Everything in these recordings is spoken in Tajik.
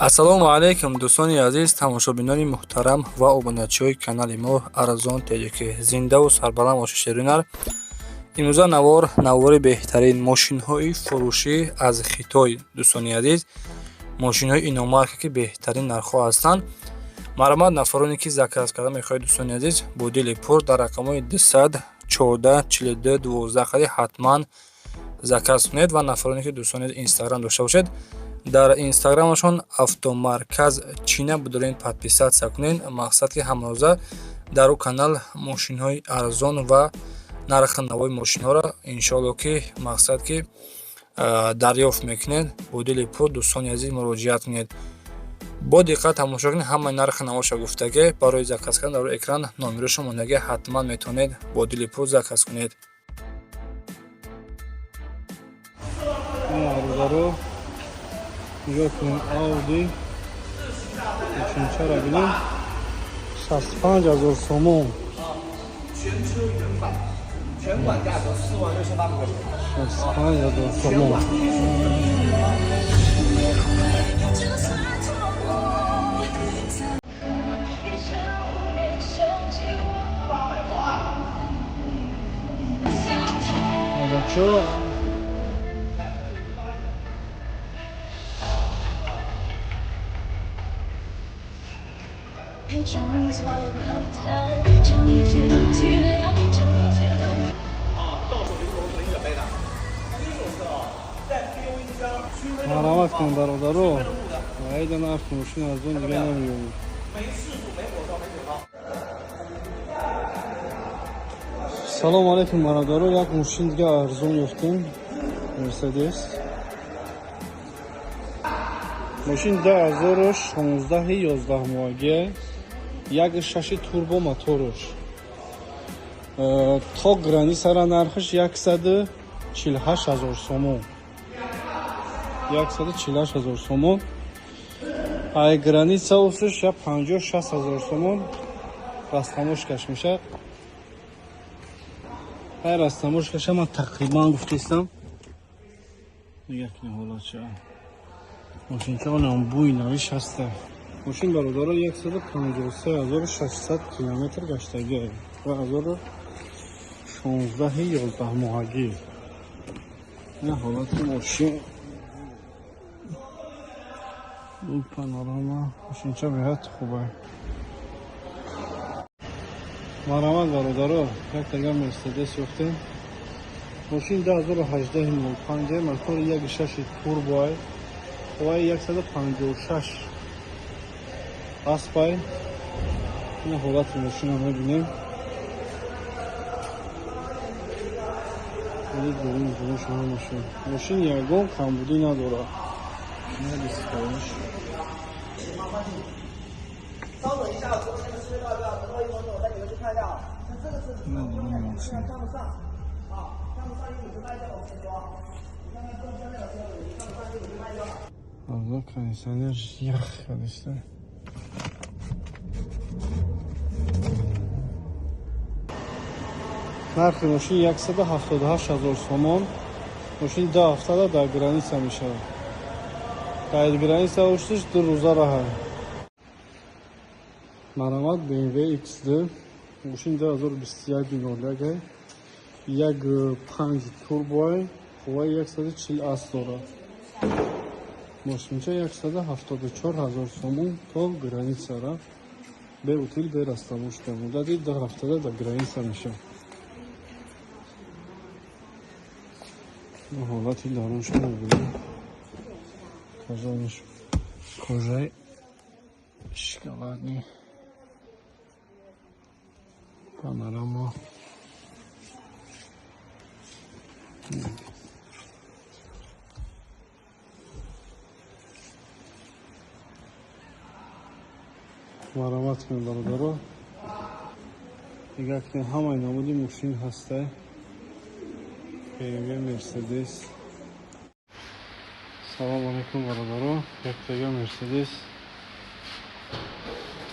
Ассалому алайкум, дӯстони азиз, тамошобинони муҳтарам ва обуначиҳои канали мо Арзон Теҷикӣ. Зиндаву сарбаланд бошед, шеринар. Имрӯза навор навори беҳтарин мошинҳои фурӯшӣ аз Хитой, дӯстони азиз. Мошинҳои иномарка, ки беҳтарин нархҳо ҳастанд. Марҳамат, нафароне ки заказ карда мехоҳед, дӯстони азиз, бо дили пур дар рақамҳои 200 14 42 12 қади ҳатман заказ кунед ва нафароне ки, дӯстони азиз, Инстаграм дошта бошед, дар инстаграмашон Автомарказ Чина бидорен, подписаться кунед. Мақсад ки ҳамарӯза дар ӯ канал мошинҳои арзон ва нархи навои мошинҳоро, иншоалло, ки мақсад ки дарёфт мекунед. Бо дили пур, дӯстони азиз, муроҷиат кунед, бо диққат тамошо кунед, ҳамаи нархи навоша гуфтагӣ. Барои заказ кардан дар рӯи экран номерошон мондагӣ, ҳатман метавонед бо дили пур заказ кунед. Бародаро, нигоҳ кунед, Ауди мошинчаро бинем, 65 000 сомон. 65 000 сомон. Чо? Марҳамат кунед, бародаро, айда нархи мошин аз он дига намеёбед. Салому алайкум, бародаро, як мошин дига арзон ёфтем, Мерседес. Мошин 2016, 11 моҳагия, як шаши турбо моторш. То границара нархаш 148 000 сомон, 148 000 сомон. Ай граница усш я 56 000 сомон растаможкаш мешавад. Ай растаможкаша ман тақрибан гуфтистам. Нигоҳ кунед ҳолатша, мошинча онам бӯи навиш ҳаста. Мошин, бародаро, 153 600 километр гаштагӣ, 2016, 11 моҳагӣ. Ин ҳолати мошин, панорама, мошинча беҳад хуба. Марҳамат, бародаро, як тага Мерседес ёфтем. Мошин 2018 05, мотори 1.6 турбоай, қувваи 156 аспай. Ин ҳолати мошинро мебинем. Мошин ягон камбудӣ надорад. 稍等一下，昨天的市面报表，等我一分钟，我带你们去看一下啊。像这个车子，看不上，啊，看不上一五就卖掉，我跟你说。你看看这下面的车子，你看不上一五就卖掉了。 Алло, кондиционер ях кадиста. Нархи мошин 178 000 сомон. Мошин 2 ҳафтада дар граница мешавад. Дар граница уштиш 2 рӯза раҳа. Марҳамат, BMW X2, мошин 2021 01, 1.5 турбоай, қувваи 140 асп дорад. Мошинча 174 000 сомон то границара, бе утил, бе растаможка, муддати 2 ҳафтада дар граница мешавад. Ҳолати даруншо мебинем, кожаниш, кожаи шоколадный, панорама. Марҳамат кунед, бародаро, нигоҳ кунед, ҳамаи намуди мошин ҳастай: BMW, Мерседес. Салому алайкум, бародаро, яктага Мерседес.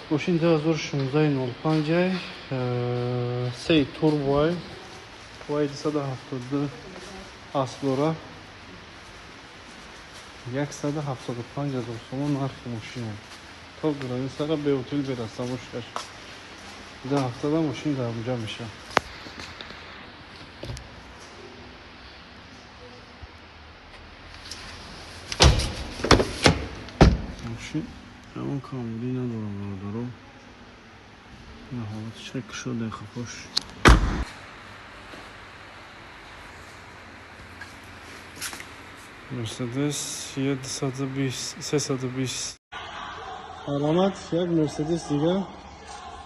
Мошин 2016 05, сей турбоай, қувваи 272 асп дора. 175 000 сомон нархи мошина. То границара беутил берастамошкаш. 2 ҳафтада мошин дар онҷа мешавад. Мошин ягон камбудӣ надорад, бародаро. Ин ҳолати чӣ кушода хафош. Мерседес Е220 320. Аломат як Мерседес дига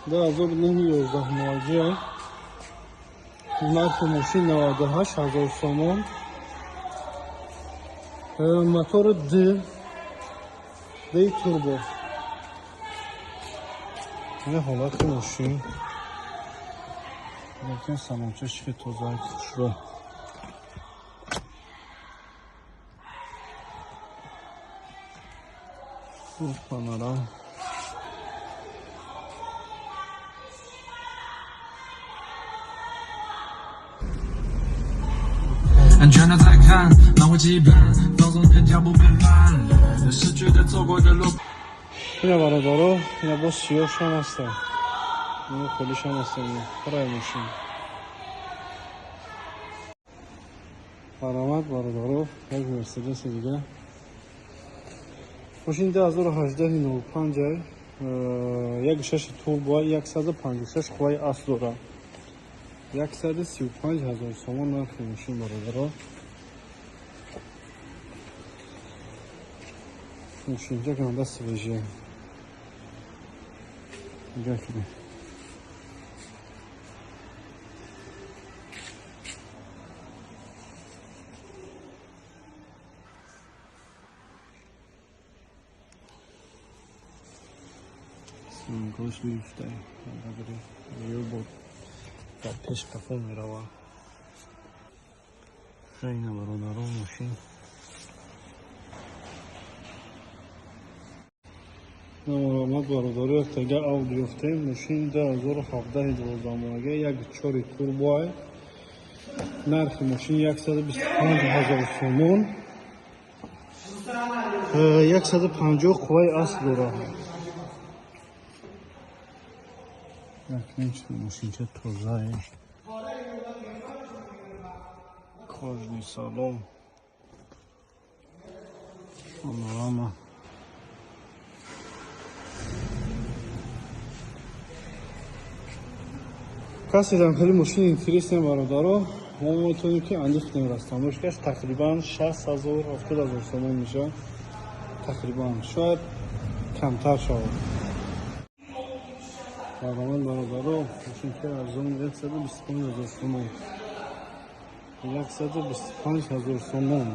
2009 муаҷиа. Нархи мошин 98 000 сомон. Мотори Д Д турбо. Ин ҳолати мошин. Лекин салончаш чӣ тоза хушрӯ. Панорама. 安全的在看，拿回基本，放松偏脚步变慢，失去的错过的路。 Ина бародаро, ина боз сиёҳшам ҳаста. Ина холишам ҳаста, парай мошин. Марҳамат бародаро, як Мерседеси дига. Мошин 2018 05, 1.6 турбо, 156 қувваи асл дорад. 135 000 сомон нархи мошин, бародаро. Мошинча ганда свежий. Нигоҳ кунед. Симкош лифтай. Ё бо дар пеш қафо меравад. Ина бародаро мошин. Марҳамат бародаро, яктага Ауди ёфтем. Мошин 2017 12 моҳага, 1.4 турбо. Нархи мошин 125 000 сомон. 150 қувваи асл дорад. Якнич мошинча тозае. Кожный салон. Панорама. Касе дар хеле мошини интересне, бародаро, мо метавонем ки андих кунем растамошкаш тақрибан 60 000 70 000 сомон мешавад. Тақрибан шояд камтар шавад. Марҳамат бародаро, мошинча арзон 125 000 сомон. 125 000 сомон.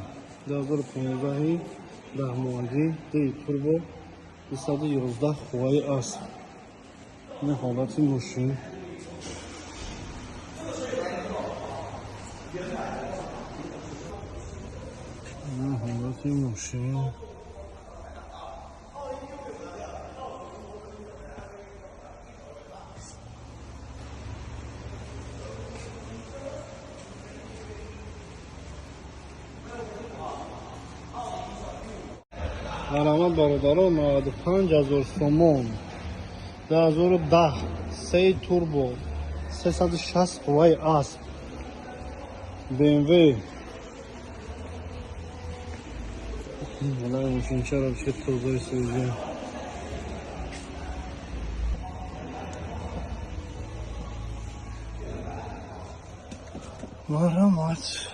2015 10 моҳагӣ, Д турбо, 211 қувваи асл. Ин ҳолати мошин. Ин ҳолати мошин. Марҳамат бародаро, 95 000 сомон. 2010 3 турбо, 360 қувваи асп. BMW. Валай мошинчаро чӣ тозаи свежий. Марҳамат.